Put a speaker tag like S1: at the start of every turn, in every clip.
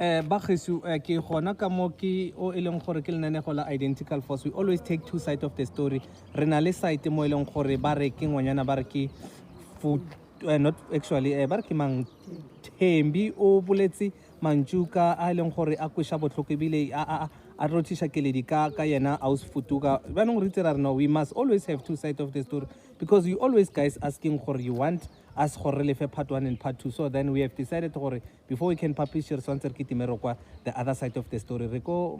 S1: Bagesu, ke gona ka mo ke o e leng gore ke lenanego la Identical Force. We always take two side of the story. Re na le side mo e leng gore ba re ke ngwanyana, ba re ke food, not actually, ba re ke mang, Thembi o boletse mantšu ka a e leng gore a kweša bohloko ebile a rothiša keledi ka yena aus Futuka. Jaanong re itse ra re no, we must always have two side of the story, because you always guys asking gore you want us gore re lefe part 1 and part 2. So then we have decided gore before we can publish, re tshwanetse re kitime re kwa the other side of the story. Re ko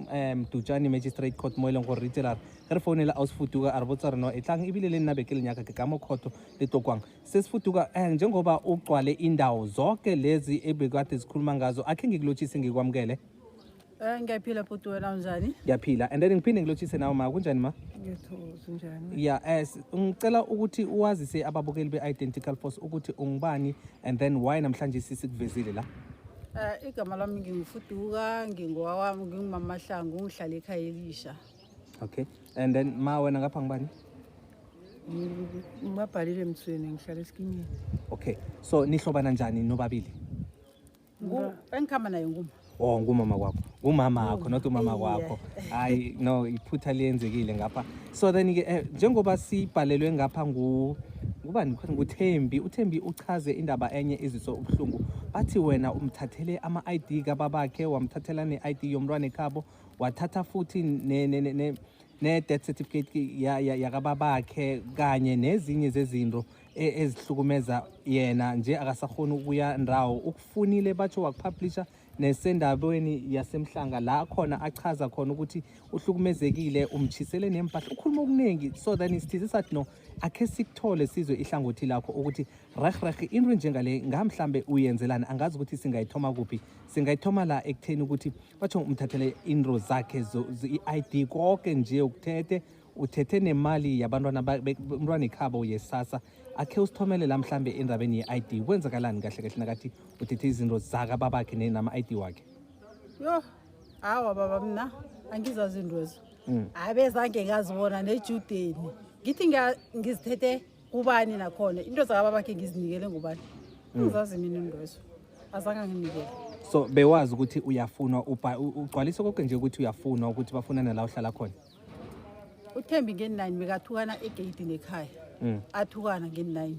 S1: Tujani Magistrate Court mo e leng gore re itse ra re ge re founela aus Futuka, a re botsa re no e tlang, ebile le nna be ke le nyaka ke ka mo court le tlokwang. Sesifuduka, njengoba ugcwale indawo zonke lezi ebekade sikhuluma ngazo, akhe ngikulotshise, ngikwamukele.
S2: Ngiyaphila bhuti, wena unjani?
S1: Ngiyaphila, and then ngiphinde ngilotshise nawe ma. Kunjani ma?
S3: Ngiyathokoza, unjani?
S1: Ya, ngicela ukuthi uwazise ababukeli be-Identical Force ukuthi ungubani and then why namhlanje sisikuvezile la.
S2: Igama lami nginguFuduka, ngingowami, ngingumamahlangu, ngihlala ekhaya elisha.
S1: Okay, and then ma, wena ngapha ngubani?
S3: Ngimabhalile Mthweni, ngihlala esikimini.
S1: Okay, so nihlobana njani nobabili?
S2: Engikhamba naye nguma.
S1: Oh, ngumama kwakho, ngumama wakho, not umama
S2: Iye.
S1: kwakho. Hayi no, iphutha liyenzekile ngapha. So then ke, njengoba sibhalelwe ngapha ngu ngubani, nguThembi, uThembi uchaze indaba enye izwiso ubuhlungu. Bathi wena umthathele ama-ID kababakhe, wamthathela ne-ID yomntwana ekhabo, wathatha futhi ne-death certificate yakababakhe kanye nezinye zezinto ezihlukumeza yena nje, akasakhoni ukuya ndawo. Ukufunile batsho wakupublisha nesendabeni yasemhlanga la khona achaza khona ukuthi uhlukumezekile, umtshisele nempahla, ukhuluma okuningi. So then sithize sathi no, akhe sikuthole sizwe ihlangothi lakho ukuthi reh reh into njengale ngamhlambe uyenzelani. Angazi ukuthi singayithoma kuphi. Singayithoma la ekutheni ukuthi batsho umthathele into zakhe, i-ID, konke nje ukuthethe, uthethe nemali yabantwana umntwana ekhabo yesasa. Akhe usithomele la mhlambe endabeni ye-ID, kwenzakalani kahle kahle nakathi uthethe izinto zakababakhe nama-ID wakhe?
S2: Yo, awa baba, mina angizazi intwezo. Abezange ngazibona nejudeni. Ngithi ngizithethe kubani nakhona? Into zakababakhe ngizinikele ngubani? Angizazi mina intwezo. Azange anginikele.
S1: So bewazi ukuthi uyafunwa, ugcwalise konke nje ukuthi uyafunwa, ukuthi bafunana la uhlala khona?
S2: uThembi nge-9 bekathukana egeyidini ekhaya. Athukana nge-9.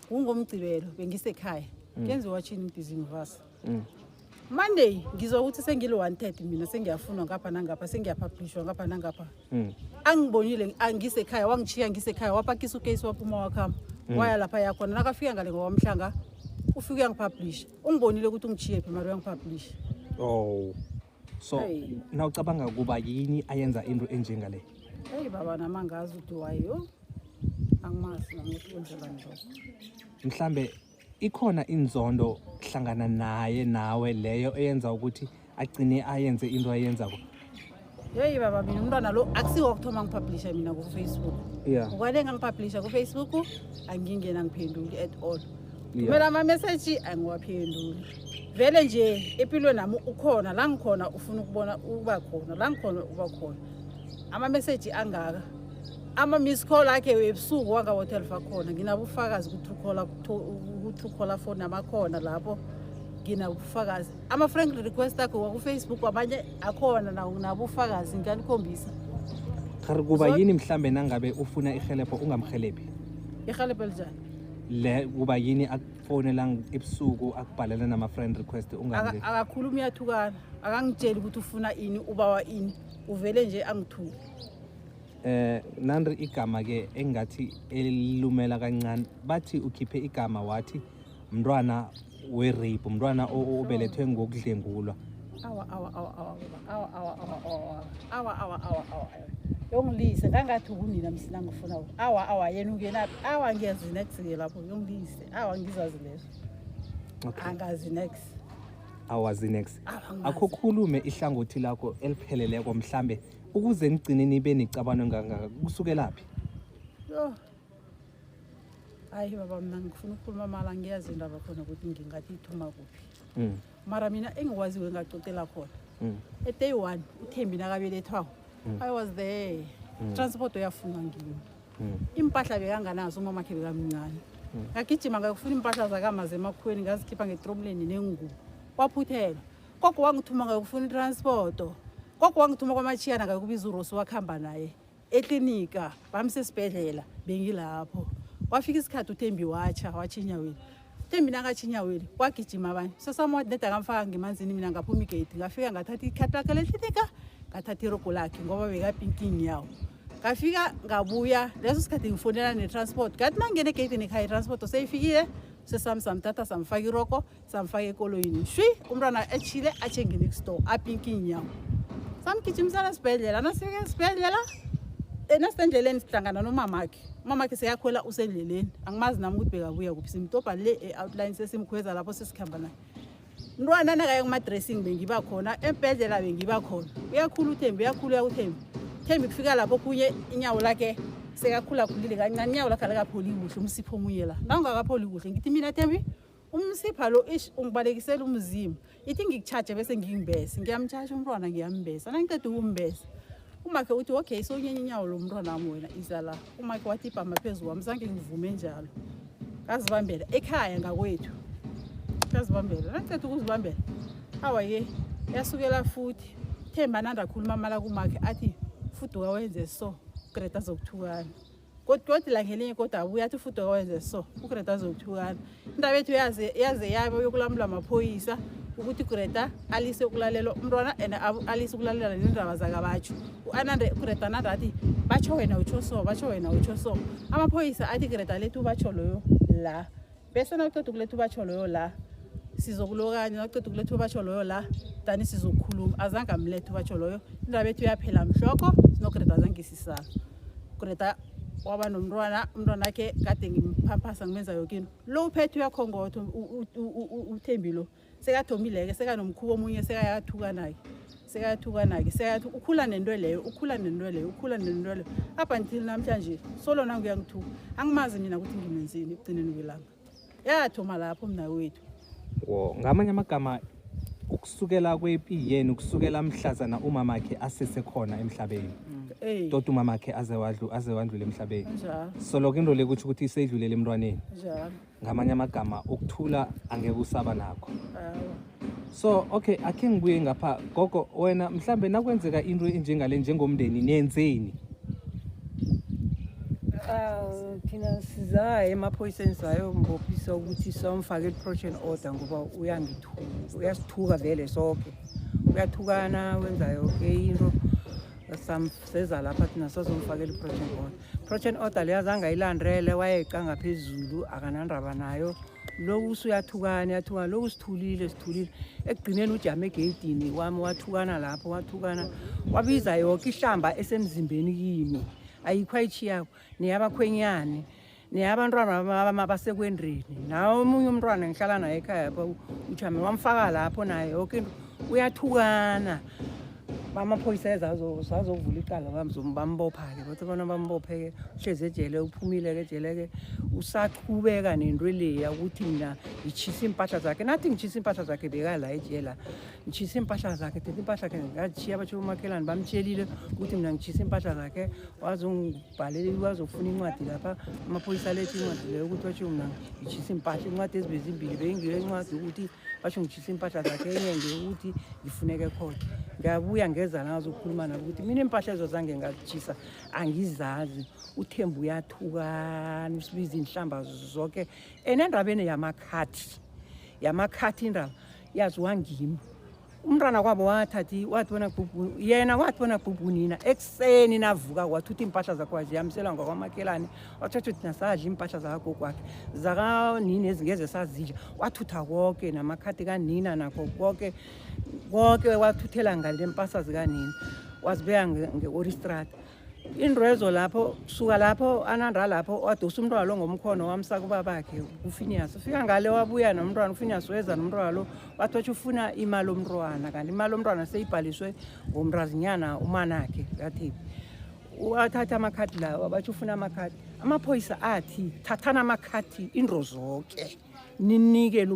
S2: Kungomgcibelo, bengisekhaya. Kenziwa tshini ngibhizi ngivasa. Monday ngizwa ukuthi sengili-wanted mina, sengiyafunwa ngapha nangapha, sengiyapublishwa ngapha nangapha. Angibonile angisekhaya, wangishiya ngisekhaya, wapakisa ukesi, waphuma, wakhamba, waya lapha yakhona. Nakafika ngale ngokwamhlanga ufike uyangipublisha. Ungibonile ukuthi ungishiye phi, mara uyangipublisha.
S1: Oh, so
S2: Hey.
S1: nawucabanga kuba yini ayenza into enjengale?
S2: Eyi baba, nami angazi ukuthi wayo, angimazi nami ukuthi kwenzelani lokho.
S1: Mhlambe ikhona inzondo hlangana naye nawe leyo eyenza ukuthi agcine ayenze into ayenzako?
S2: Yeyi baba, mina umntwana lo akusiwo kuthoma ngipublisha mina ku-Facebook. Ukwale ngangipublisha ku-Facebook, angingena ngiphenduli at all. Thumela amameseji, angiwaphenduli vele nje. Empilweni nami ukhona la ngikhona, ufuna ukubona uba khona la ngikhona, uba khona. Amameseji angaka, ama-miss call akhe ebusuku wangabo-12 akhona. Nginabufakazi ku-Truecaller, ku-Truecaller phone namakhona lapho nginabufakazi. Ama-friend request akhe waku-Facebook abanye akhona nawo, nginabufakazi, nginganikhombisa.
S1: Khari kuba yini mhlambe nangabe ufuna ihelebho ungamhelebhi?
S2: Ihelebho elinjani?
S1: Le kuba yini akufonela ebusuku, akubhalela nama-friend request, ungamli?
S2: Akakhulumi, uyathukana. Akangitsheli ukuthi ufuna ini, ubawa ini, uvele nje angithuke.
S1: Nandri igama ke engathi elilumela kancane, bathi ukhiphe igama wathi mntwana we-rape, umntwana obelethwe ngokudlengulwa.
S2: Awa, awa, awa, awa baba, awa, awa, awa, awa, awa, awa, awa, awa, yongilise. Ngangathi ukunina msina ngifuna. Awa, awa, yena ungenaphi? Awa, ngiyazi nex-ke lapho, yongilise. Awa, ngizazi lezo. Angazi nex.
S1: Awazi nex?
S2: Awa, angazi.
S1: Akho khulume ihlangothi lakho elipheleleko, mhlambe ukuze nigcine nibe necabano ngangaka, kusukelaphi?
S2: Yo, hayi baba, mina ngifuna ukukhuluma mala ngiyazi indaba khona ukuthi ngingathi ithoma kuphi. Mara mina engikwaziwe engacocela khona, e-day one uThembi nakabelethwako, I was there. Transport uyafunwa ngimi. Impahla bekanganazo, umamakhe bekamncane. Ngagijima ngayokufuna iimpahla zakamazi emakhweni, ngazikhipha ngetromleni nengubo, waphuthelwa. Gogo wangithuma ngayokufuna itransporto. Gogo wangithuma kwamachiyana ngayokubiza uRosi, wakuhamba naye eklinika, bamsa esibhedlela, bengilapho. Kwafika isikhathi uThembi watsha, watsha enyaweni. Thembi nakatsha enyaweni kwagijima abanye. Sesami neda ngamfaka ngemanzini, mina ngaphuma igeyidi, ngafika ngathatha ikhadi lakhe leklinika, ngathatha irogo lakhe ngoba bekapinki inyawo. Ngafika ngabuya leso sikhathi ngifonela ne-transport, ngathi nangingena egeyidini ekhaya i-transport seyifikile. Sesami samthatha, samfaka iroko, samfaka ekoloyini. Shwi, umntwana etshile, atshe nge-next door, apinki inyawo. Samgijimisela esibhedlela. Nasifika esibhedlela, nasisendleleni sihlangana nomamakhe. Umamakhe sekakhwela, usendleleni, angimazi nami ukuthi bekabuya kuphi. Simtobha le e-outline, sesimkhweza lapho, sesikhamba naye. Mntwana nakaya kuma-dressing bengiba khona, embhedlela bengiba khona. Uyakhula uThembi, uyakhula uThembi. Thembi kufika lapho kunye inyawo lakhe sekakhulakhulile kancane, inyawo lakhe alikapholi kuhle, umsipha omunye la nawungakapholi kuhle. Ngithi mina, Thembi, umsipha lo ish ungibalekisela umzimba, ithi ngikutshaje bese ngimbese. Ngiyamtshaja umntwana, ngiyambesa. Nangiceda ukumbesa, umakhe uthi, okay, sowunyenye inyawo lo mntwana wami, wena iza la. Umakhe wathi ibhama phezu kwami, zange ngivume njalo, ngazibambela ekhaya ngakwethu, ngazibambela. Nangiceda ukuzibambela, awa-ke yasukela futhi Themba nandakhuluma amala kumakhe, athi fuduka wenze so, uGreta azokuthukana. Kodwa la ngelinye kodwa abuye athi fuduka wenze so, uGreta azokuthukana. Indaba yethu yaze yaze yabe yokulamula amaphoyisa ukuthi uGreta alise ukulalela umntwana and alise ukulalela nendaba zakabatsho. U-Anande uGreta nanda athi batsho wena utsho so, batsho wena utsho so. Amaphoyisa athi Greta lethu ubatsho loyo la, bese nawuceda ukuletha ubatsho loyo la sizokulokanya, nawuceda ukuletha ubatsho loyo la tani sizokukhuluma. Azange amlethe ubatsho loyo. Indaba yethu yaphela mhlokho sinoGreta, azange sisala. Greta waba nomntwana, umntwana wakhe kade ngimphamphasa, ngimenza yoke into. Lo uphethe uyakhongotha uThembi lo sekathomile-ke, sekanomkhuba omunye, sekayathukana-ke, sekayathukana-ke, ukhula nento leyo, ukhula nento leyo, ukhula nento leyo up until namhlanje. Solo nangu uyangithuka, angimazi mina ukuthi ngimenzini ekugcineni kwelanga. Yathoma lapho mna wethu.
S1: Wo, ngamanye amagama ukusukela kwepi yenu, kusukela mhlazana umamakhe asesekhona emhlabeni, tota umamakhe aze wadlu aze wandlula emhlabeni,
S2: Njalo.
S1: So lokho into le kutsho ukuthi iseyidlulele emntwaneni.
S2: Njalo.
S1: Ngamanye amagama ukuthula angeke usaba nakho.
S2: Awa.
S1: So okay, akhe ngibuye ngapha gogo. Wena mhlambe nakwenzeka into enjengale, njengomndeni niyenzeni?
S3: Ah, thina sizaya emaphoyiseni, sayombophisa ukuthi somfake i-protection order ngoba uyangithuka, uyasithuka vele sonke, uyathukana, wenza yoke into. Seza lapha thina sazomfakela i-protection order. Protection order leyo azange ayilandele, wayeqa ngaphezulu, akanandaba nayo. Loku usuyathukana, uyathukana, loku sithulile, sithulile. Ekugcineni ujame egeyidini wami, wathukana lapho, wathukana, wabiza yoke ihlamba esemzimbeni kimi, ayikho ayitshiyako, neyabakhwenyane, neyabantwana basekwendeni, nawe omunye umntwana ngihlala naye ekhaya pha, ujame wamfaka lapho naye yoke into. Uyathukana. Bamaphoyisa eza sazokuvula icala, bambopha-ke, bathi bona bambophe-ke, uhlezi ejele, uphumile-ke ejele-ke, usaqhubeka nento leya ukuthi mina ngitshisa iimpahla zakhe. Nathi ngitshisa iimpahla zakhe, bekala ejela, ngitshisa iimpahla zakhe, thetha iimpahla zakhe ngazitshiya. Batsho umakhelwane bamtshelile ukuthi mina ngitshisa iimpahla zakhe, wazongibhalela, wazofuna incwadi lapha. Amaphoyisa aletha incwadi leyo ukuthi batsho mina ngitshisa iimpahla. Incwadi ezibe zimbili, beyingiyo incwadi ukuthi basho ngitshisa iimpahla zakhe, enye ngeyokuthi ngifuneke khona. Ngiyabuya ngeza la ngazokhuluma nabo ukuthi mina iimpahla ezo zange ngazitshisa, angizazi. UThembi uyathukana, usibiza iinhlamba zonke. And endabeni yamakhathi, yamakhathi, indaba yaziwa ngimi. Umntwana kwabo wathathi wathi bona bhubhu yena, wathi bona bhubhu nina ekuseni navuka, wathutha iimpahla zakho, wazihambisela ngakwamakhelwane. Wathatha uthi nasadla iimpahla zakagogo wakhe, zakanini ezingeze sazidla. Wathutha konke namakhadi kanina nakho konke konke, wathuthela ngale mpahla zikanina, wazibeka nge-oristrata indwezo lapho. Suka lapho ananda lapho, wadosa umntwana lo ngomkhono, wamsa kubabakhe uFinias. Ufika ngale wabuya nomntwana uFinias, weza nomntwana lo, wathi wathi ufuna imali omntwana, kanti imali omntwana seyibhaliswe ngomrazinyana umanakhe kaThembi. Wathatha amakhadi lawo, bathi ufuna amakhadi. Amaphoyisa athi thathana amakhadi, into zonke, ninikele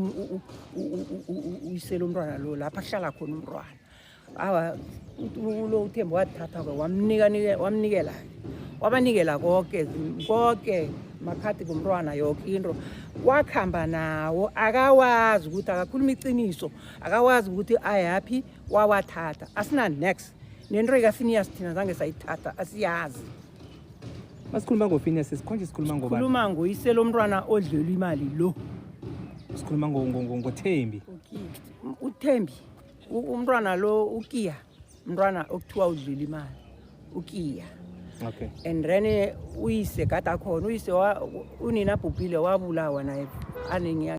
S3: uyisele umntwana lo lapha ahlala khona umntwana. Awa, lo uThembi wathatha-ke, wamnika, wamnikela-ke. Wabanikela konke konke, makhadi kumntwana, yoke into. Wakhamba nawo, akawazi ukuthi, akakhuluma iqiniso, akawazi ukuthi ayaphi. Wawathatha, asina next nento ikaFinias, thina zange sayithatha, asiyazi.
S1: Masikhuluma ngoPhineas, sikhonje sikhuluma ngobani?
S3: Khuluma nguyise lomntwana odlelwa imali lo.
S1: Sikhuluma ngoThembi.
S3: UThembi, umntwana lo uKiya, umntwana okuthiwa udlile imali uKiya. And then uyise gade akhona, uyise unina abhubhile, wabulawa naye anengiya.